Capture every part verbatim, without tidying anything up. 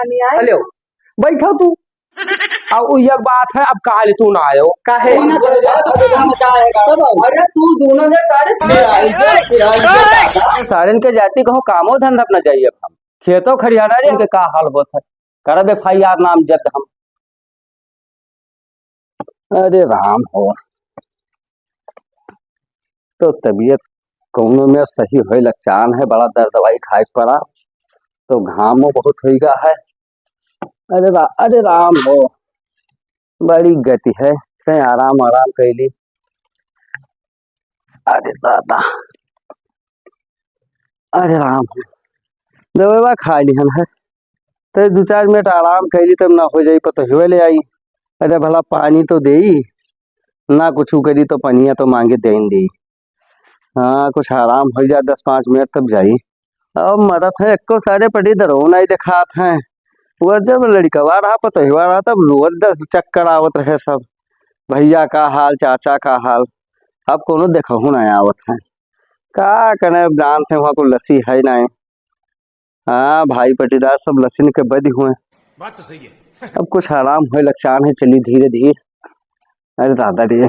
नहीं आए। हेलो, बैठो तू। अब उ एक बात है, अब काल तू ना आयो। काहे? तू ना कर, तू ना मचा है, तब आओ। अरे तू दोनों ने सारे फिर आए, फिर आए, फिर आए। सारन के जाति कहूँ कामो धंधा अपना जाइए, अब हम खेतो खरियाना रे, इनके का हाल होत है। करब एफ आई आर नामजद हम। अरे राम हो, तो तबीयत कौनो में सही होए लक्षण है, बड़ा दर्द दवाई खाए के पड़ा, तो घामो बहुत होइगा है। अरे रा-, अरे राम हो, बड़ी गति है, कहीं आराम आराम कैली। अरे दादा, अरे राम हो, दवाई खा लिहन है, तो दू चार मिनट आराम कैली तब ना हो जाई, पतोहियो ले आई। अरे भला पानी तो देई, ना कुछ करी तो पनिया तो मांगे देन देई। हाँ, कुछ आराम हो जाए दस पाँच मिनट तब जाई। अब मरत है, एको सारे पटी दरो नहीं देखात हैं। वो जब लड़कवा रहा, पतोहिवा रहा, तब रोज दस चक्कर आवत रहे सब, भैया का हाल, चाचा का हाल। अब कोनो देखहु नहीं आवत है। का कने, अब जान से वहाँ को लस्सी है नहीं। हाँ भाई, पटीदार सब लसिन के बद हुए। बात तो सही है। अब कुछ आराम होए लक्षण है, चली धीरे धीरे। अरे दादा रे,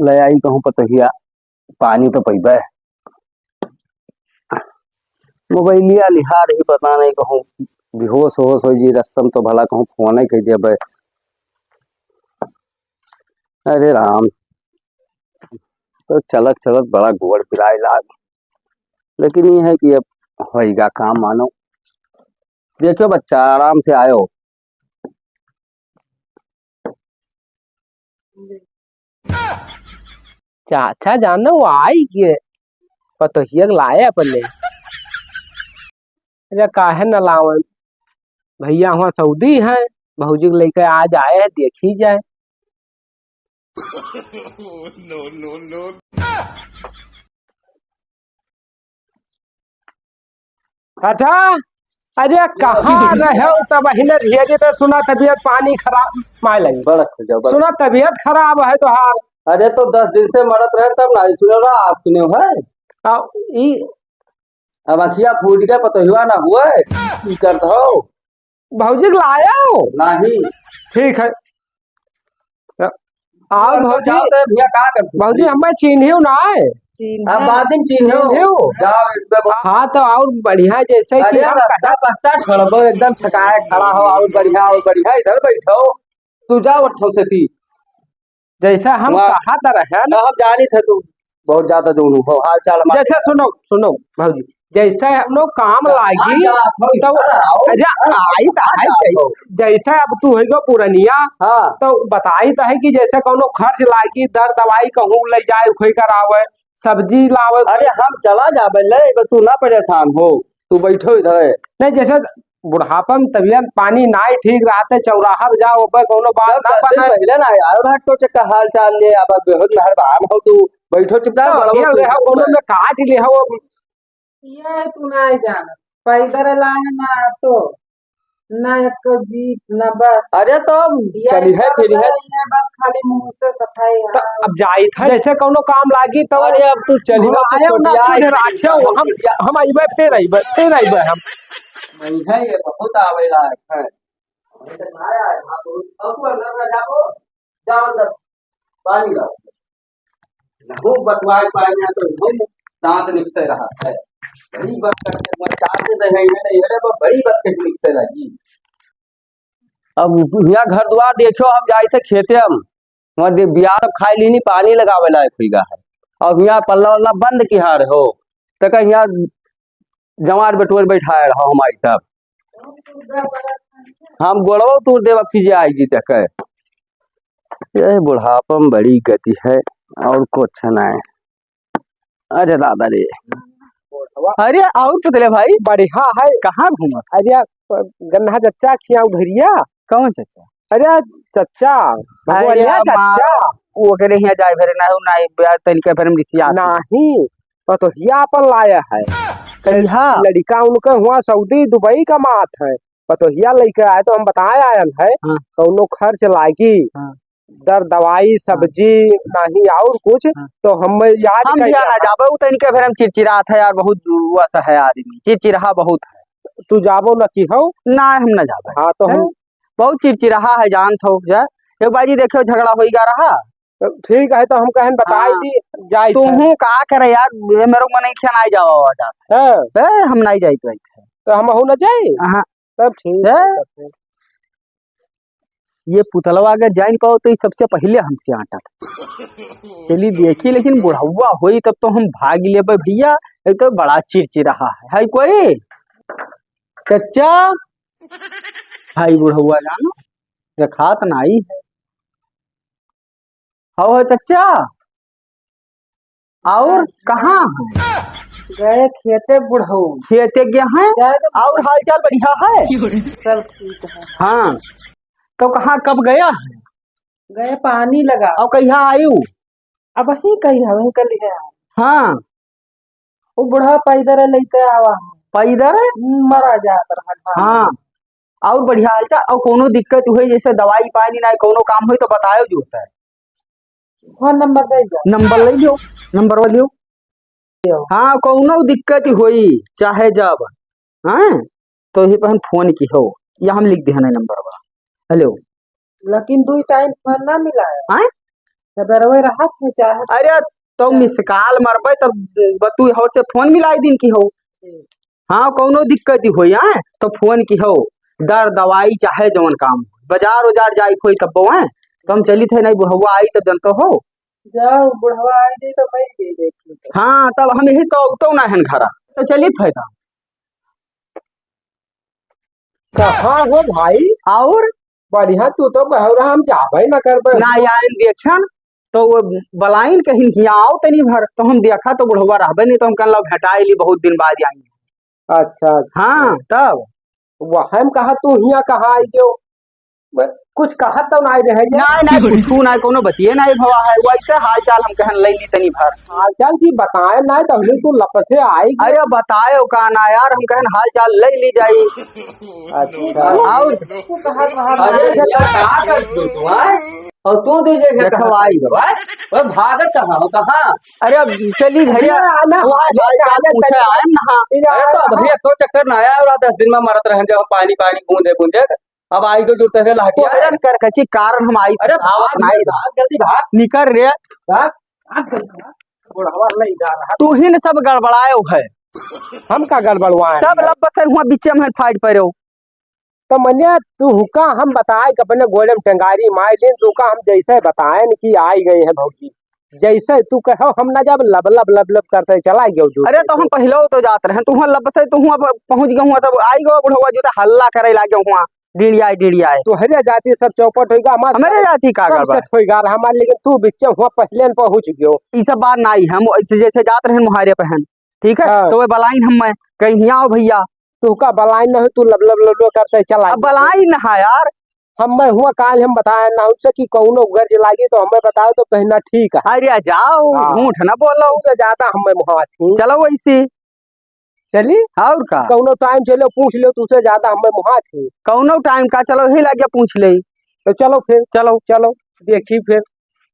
ले आई कहूँ पतोहिया, पानी तो पइबे। मोबाइलिया लिहा रही, पता नहीं कहूँ बेहोश होश हो जी, रस्तम तो भला कहूँ फोन ही कह देबे। अरे राम, तो चलत चलत बड़ा गोड़ पिराए लाग, लेकिन ये है कि अब होइगा काम मानो। देखो बच्चा, आराम से आयो। चाचा जानो आई के पतोहिया के लाए अपने। अरे काहे न लावन? भैया हुआ सऊदी हैं, भौजी के लेके आज आए हैं, देखी जाए। No, no, no। अच्छा, अरे कहाँ रहे हो तब अहिने धीरे तो सुना तबीयत पानी खराब माय लगी। बड़ा खा जाओ, बड़ा। सुना तबीयत खराब है तोहार। अरे तो दस दिन से मरत रहे तब नहीं सुने रहा, आज सुने हो है? आ, ई अब अखिया फूट के पतोहिवा ना हुए, ई करत हो। भौजी के लाया हो? नहीं। ठीक है। आओ भौजी। भैया का करते? भौजी हमें चीन्हियो ना है। अब बाद में चीन्हियो। चीन्हियो। जाओ इस पे। हाँ तो और बढ़िया जैसे कि अरे हम रास्ता बस्ता छोड़बो, एकदम छकाए खड़ा हो, और बढ़िया, और बढ़िया इधर बैठो। तू जाओ उठो से थी। जैसे हम वाह। कहा त रहे न। हम जानी थे तू बहुत ज्यादा दोनों हो, हाल चाल हमारे। जैसे सुनो, सुनो भौजी, जैसे हम लोग काम हाँ, लागी, हाँ, तो हाँ, अच्छा, हाँ, आई त हाँ, है हाँ, जै-, हाँ। जैसे अब तू होइगो पुरनिया, हाँ। तो बताई त है कि जैसे कौनो खर्च लागी, दर दवाई कहूँ ले जाए, खोई करावे, सब्जी लावे, अरे हम चला जाबे ले, तू ना परेशान हो, तू बैठो इधर। नहीं, जैसे बुढ़ापा में तबीयत पानी नाई ठीक रहते, चौराहा पे जाओ, ओपे कौनो बात तब ना दस दिन बने। पहले ना आयो रहा, तो चक्का हाल चाल ले, अब बेहद मेहरबान हो तू, बैठो चुपचाप, तो बड़ो खेल तू। रहे हो, कौनो में काट ले हो। ये तू नाई जान, पैदल लाए ना ऑटो, ना एक जीप, ना बस। अरे तो ये चली है, सब फिर है। ये बस खाली मुंह से सफाई तो है। अब जाई था, जैसे कौनो काम लागी तो अरे अब तू चली हो, तो आयो ना, सोटिया सीधे है, राखे हो, हम, सोटिया। हम अइबे, फिर अइबे, फिर अइबे हम। नहीं है, ये बहुत आवे लायक है। अभी तक ना आया है, हाँ, तो अब तू अंदर ना जाओ, जाओ अंदर, पानी लाओ। नहु बतवाए पाए ना तो नहु दांत निकसे रहा है। बड़ी बात करके मैं चार से दे रही है, नहीं, अरे, वो बड़ी बात कहीं निकसे लगी। अब यहाँ घर द्वार देखो, हम जाए थे खेते, हम वहाँ दे-, बिया सब खाए लीनी, पानी लगावे लायक हुई गा है। अब यहाँ पल्ला वल्ला बंद किहार हो, तो कहीं यहाँ जवार बेटोर बैठाए रहो हम आई तब। हम गोड़वा तोड़ देब, अब कीजिए आई जी तक। ये बुढ़ापा में बड़ी गति है, और कुछ नहीं। अरे दादा रे। अरे और पुतले भाई, बढ़िया है। कहाँ घूमत? अरे गन्ना चच्चा खियाऊ घरिया। कौन चच्चा? अरे चच्चा, अरे भगवानिया अम्मा, चच्चा। ओकरे हियाँ जाए भरे ना हो, ना यार, तनिके भरे में रिसिया। नहीं, पतोहिया अपन लाया है। कहिया? लड़िका उनके हुआ सऊदी दुबई कमात है, पतोहिया लइके आए तो हम बताए आयन है, हाँ। कौनो खर्च लागी, हाँ। दर दवाई, हाँ। सब्जी, नहीं और कुछ, हाँ। तो हम याद हम कइले बिया ना हैं। जाबे, उ तनिके भरे में चिड़चिड़ात है यार, बहुत वैसा है आदमी, चिड़चिड़ा बहुत है। तू जाबो न किहो? ना, हम ना जाबे। हाँ, तो हम हैं? बहुत चिड़चिड़ाहा है, जानत हो जा। एक बाजी देखियो, झगड़ा होई गा रहा। तो ठीक है, तो हम कहन बताई हाँ। दी, जाई तुहूँ का करे यार, ये मेरे को नहीं खेनाई जावा जा। हाँ। ए, हम नहीं जाई तो। तो हम हो न जाई? हाँ। तब ठीक है, हैं? तब ठीक। ये पुतलवा अगर जाइन पाओ तो ये सबसे पहिले हमसे आटत। चली देखी, लेकिन बुढ़ौवा होई तब तो हम भाग लेबे भैया, ये तो बड़ा चिड़चिड़ाहा है। है कोई? चच्चा? भाई बुढ़ौवा जानो, देखात नाई है। हौ है चच्चा? और कहाँ है? गए खेते बुढ़ऊ। खेते गया है? गए तो और हाल चाल बढ़िया है? सब ठीक है। हाँ, तो कहाँ कब गया है? गए पानी लगा। और कहिया आयु? अब ही कही हम कल है। हाँ, वो बुढ़ा पैदर लइके आवा है। पैदर? मरा जात रहा घाम। हाँ, और बढ़िया हाल चाल, और कोनो दिक्कत होई, जैसे दवाई पानी ना, कोनो काम होई तो बतायो जो होता है। फोन नंबर दे दो। नंबर ले लियो, नंबर लियो। लियो। हाँ, कोनो दिक्कत होई, चाहे जब, हाँ, तो यही पर हम फोन की हो, या हम लिख दे हैं नंबर बा। हेलो। लेकिन दुई टाइम फोन ना मिलाए। आय? सबेरवे रहत है चाहे। अरे, तो चाहे। मिस कॉल मरबे, तब ब-, तू हो से फोन मिलाई दिन की हो। ठीक। हाँ, कौनो दिक्कत ही होई, आय, तो फोन की हो। दर दवाई चाहे जवन काम हो। बाजार उजार जाई कोई तब, आय, तो हम चलित है, नहीं बुढ़वा आई तब जनतो हो। जाओ, बुढ़वा आई जाई तो मैं दे देती हूँ। हाँ, तब हम यही तो, तो ना हन घरा, तो चलित है तब। कहाँ हो भाई? और? बढ़िया, तू तो कहो रहा हम जाबे न करबे। ना आइन देखन, तो वो बलाइन कहिन हियाँ आओ तनी भर, तो हम देखा तो बुढ़वा रहबे नहीं, तो हम कहन लो भेटाई ली, बहुत दिन बाद आई। अच्छा, अच्छा। हाँ, तब? वह हम कहा तू हियाँ कहाँ आई गयो? ब-, कुछ कहा तो नाई रहे ये? नाई, नाई, कुछू नाई, कोनो बतिये नाई भवा है, वैसे हाल चाल हम कहन ले ली तनी भर। हाल चाल की बताए नाई, तो हमने तू लपसे आई गयो। अरे बताए का ना यार, हम कहन हाल चाल ले ली जाई। अच्छा। और? तू कहाँ, कहाँ अरे, रहा? यार, का कर तू, तू, आय? और तू दे दे देखो कहाँ आई। भाई, भागत कहाँ हो, कहाँ? अरे, अब चली भैया, भैया, आना, वो आज आए, हाल चाल आए, पूछे चले। आए ना। अरे, तो भैया, तो चक्कर ना आया, और दस दिन में मरत रहन, जब पानी, पानी, बूंदे, बूंदे, अब आई तो जुटते से लाठी तो आए। हरन कर कची कारण हम आई, अरे, आवत भाग, नाई। भाग, जल्दी भाग। निकर रे। भाग, भाग, जल्दी भाग। बुढ़वा नहीं जा रहा। तू ही न सब गड़बड़ायो है। हम का गड़बड़वाए? तब लब्बसे हुआ बिच्चे में फाइट पड़ो। तो मने तू हुका हम बताए कि अपने गोड़े में टंगारी मार लेन, तू का हम जैसे बताए न कि आई गई है भौजी, जैसे तू कहो हम ना जब लब लब लब लब करते चला गयो जो अरे तो हम पहले तो जात रहे, तू हुआ लब्बसे, तू हुआ पहुँच गए हुआ, तब आई गयो बुढ़वा जो तो हल्ला करे लागे हुआ, डिड़ियाए, डिड़ियाए। तोहरे जाति सब चौपट होइगा, हमार हमरे सब जाति का सब गड़बड़? सेट होइगा, हमार लेकिन तू बिच्चे हुआ पहले न पहुँच गयो। ई सब बात नाई, हम ऐसे जैसे जात रहे मुहारे पहन, ठीक है? हाँ। तो वे बलाइन हम मैं, कहीं हियाँ आओ भैया। तू का बलाइन न हो, तू लब लब लब लब करते चला अब गयो। बलाइन न है यार। हम मैं हुआ काल हम बताए ना उनसे कि कौनो गर्ज लागी तो हमें बताओ तो कहना ठीक है। अरे जाओ, हाँ। झूठ ना बोलो। उससे ज्यादा हमें मुहात ही। चलो वैसे। चली? और का? कौनो टाइम चलो पूछ लो, तुझसे ज्यादा हमें मुहात ही। कौनो टाइम का, चलो ही लगे पूछ ले। तो चलो फिर। चलो। चलो, देखी फिर।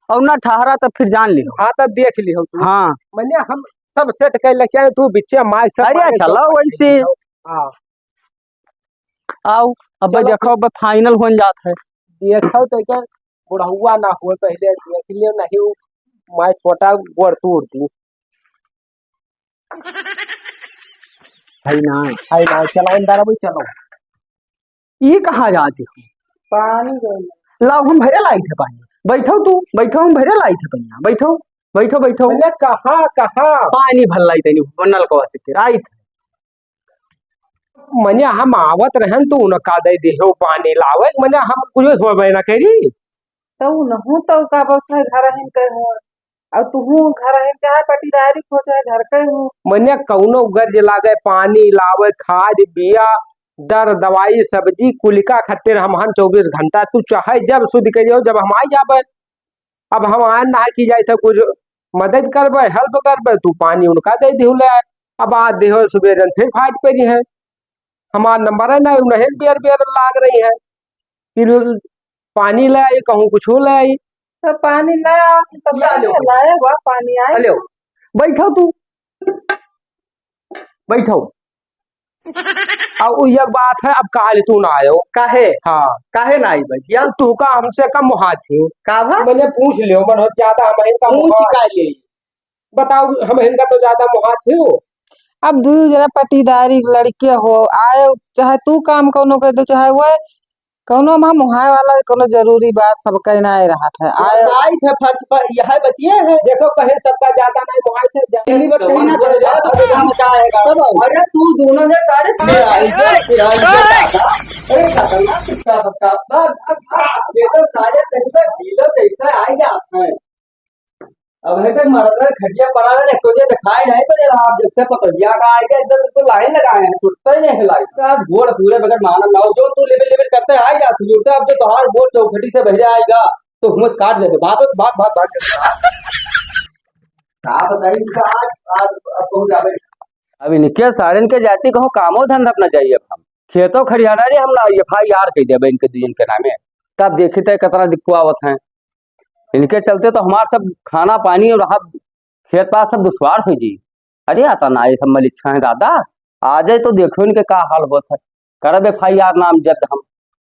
और ना ठहरा तब फिर जान लियो। हाँ, तब देख लियो तू। हाँ। मने हम सब सेट कर लेके आए, तू बिच्चे मार सब अरे मारे, चलो सब वैसे। हाँ। आओ, अब चलो। देखो, अब फाइनल होन जात है। देखो तो क्या बुढ़ौआ ना हुए, पहले देख लियो, नहीं वो माय छोटा गोड़ तोड़ दी। है ना, है ना, चलो अंदर अब चलो। ये कहाँ जाती हो? पानी दे। लाओ, हम भरे लाई थे पानी। बैठो तू, बैठो, हम भरे लाई थे पनिया। बैठो, बैठो, बैठो। बोले, कहाँ, कहाँ? पानी भर लाई तनी, नलकवा से फिर आई थे। मने हम आवत रहन तो उनका दे देहो पानी लावे, मने हम कुछ होबे ना करी। तो उनहु तो का बोलत है, घर हिन के हो, और तुहु घर हिन, चाहे पटीदारी हो, चाहे घर के हो। मने कौनो गर्ज लागे, पानी लावे, खाद, बिया, दर, दवाई, सब्जी, कुलिका खातिर हम हन चौबीस घंटा, तू चाहे जब सुध करियो, जब हम आ जाबे। अब हम आन ना कि जाए थे कुछ मदद करबे, हेल्प करबे, तू पानी उनका दे दिहु ले आए। अब आ देहो सुबेरन फिर फाइट पे रही है, हमार नंबर है ना, उन्हें बेर बेर लाग रही है। फिर पानी ले आई, कहूँ कुछ ले आई। तो पानी ले आओ, तो ले आ लो। लाए हुआ पानी आए। ले आओ। बैठो तू, बैठो। अब उ एक बात है, अब काल तू ना आयो। काहे? हाँ। काहे ना आई भैया? तू का हमसे कम मोहात हो? का भा? मैंने पूछ लियो, मन हो ज्यादा हम इनका पूछ मोहात। का ले? बताओ, हम इनका तो ज्यादा मोहात हो। अब दू जना पटीदारी लड़के हो, आए, चाहे तू काम कौनो कर दो, चाहे वो कौनो में मोहाए वाला कौनो जरूरी बात सब कहना है रहत है। आए आई थे फर्ज पर, यह बतिये है। देखो, कहे सबका ज्यादा नहीं मोहाए थे, ज्यादा नहीं बतिये ना। अरे तू दोनों ने सारे फिर आई, फिर आई, फिर आई, ए, खतरनाक कुत्ता सबका। भाग, भाग, भाग, भाग। ये तो सारे दिन भर ढीलो जैसे आ ही जाते हैं। अब है तक मरद है, खटिया पड़ा है, तुझे दिखाई नहीं पड़े रहा। आप जब से पतोहिया का आएगा, इधर बिल्कुल लाइन लगाए हैं, टूटता ही नहीं है लाइन। आज गोड़ पूरे बगैर मानव ना हो, जो तू लिबिर लिबिर करते आ ही जाती है। अब जो तोहार गोड़ चौखटी से बहरे आएगा, तो हुमस काट देबे। भाग, भाग, भाग, भाग। का बताई इनका आज, आज अब कहूँ जाबे। अब इनके सारन के जाति कहूँ कामो धंधा अपना जाइए। अब हम खेतों खरियाना रे, हम ना एफ आई आर कह देबे इनके दुइयन के नामे। तब देखी तय कितना दिक्कु आवत हैं। इनके चलते तो हमार सब खाना पानी और रहा खेत पास सब दुश्वार हो जी। अरे आता ना, ये सब मलिच्छा है दादा, आ जाए तो देखो इनके का हाल होत है। करब एफ आई आर नामजद हम।